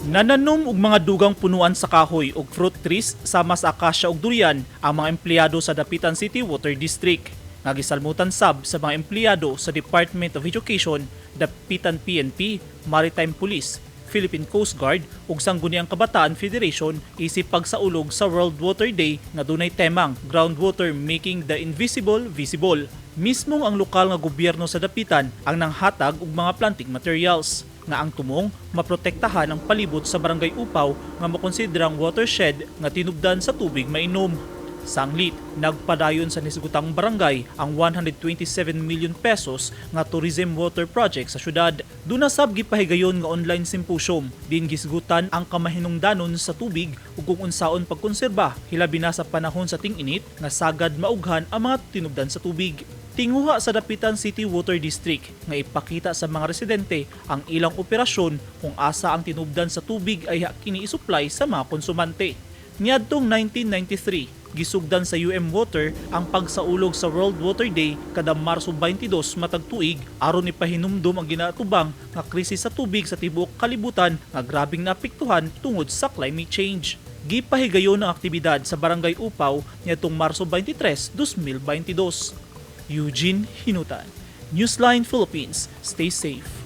Nananom og mga dugang punuan sa kahoy og fruit trees sama sa akasya ug durian ang mga empleyado sa Dapitan City Water District. Nga gisalmutan sab sa mga empleyado sa Department of Education, Dapitan PNP, Maritime Police, Philippine Coast Guard ug Sangguniang Kabataan Federation isip pagsaulog sa World Water Day nga dunay temang "Groundwater: Making the Invisible Visible." Mismong ang lokal nga gobyerno sa Dapitan ang nanghatag og mga planting materials nga ang tumong maprotektahan ang palibot sa Barangay Upaw nga makonsiderang watershed nga tinubdan sa tubig mainom. Sanglit, nagpadayon sa nisugutang barangay ang 127 million pesos nga tourism water project sa syudad. Duna sab gipahigayon nga online symposium din gisgutan ang kamahinungdanon sa tubig ug kung unsaon pagkonserba, hilabi na sa panahon sa ting-init nga sagad maughan ang mga tinubdan sa tubig. Tinguha sa Dapitan City Water District nga ipakita sa mga residente ang ilang operasyon kung asa ang tinubdan sa tubig ay kini isupply sa mga konsumante. Niadtong 1993, gisugdan sa UM Water ang pagsaulog sa World Water Day kada Marso 22 matag tuig aron ipahinumdum ang ginaatubang nga krisis sa tubig sa tibuok kalibutan nga grabing naapektuhan tungod sa climate change. Gipahigayon ang aktibidad sa Barangay Upaw niadtong Marso 23, 2022. Eugene Hinutan, Newsline Philippines. Stay safe.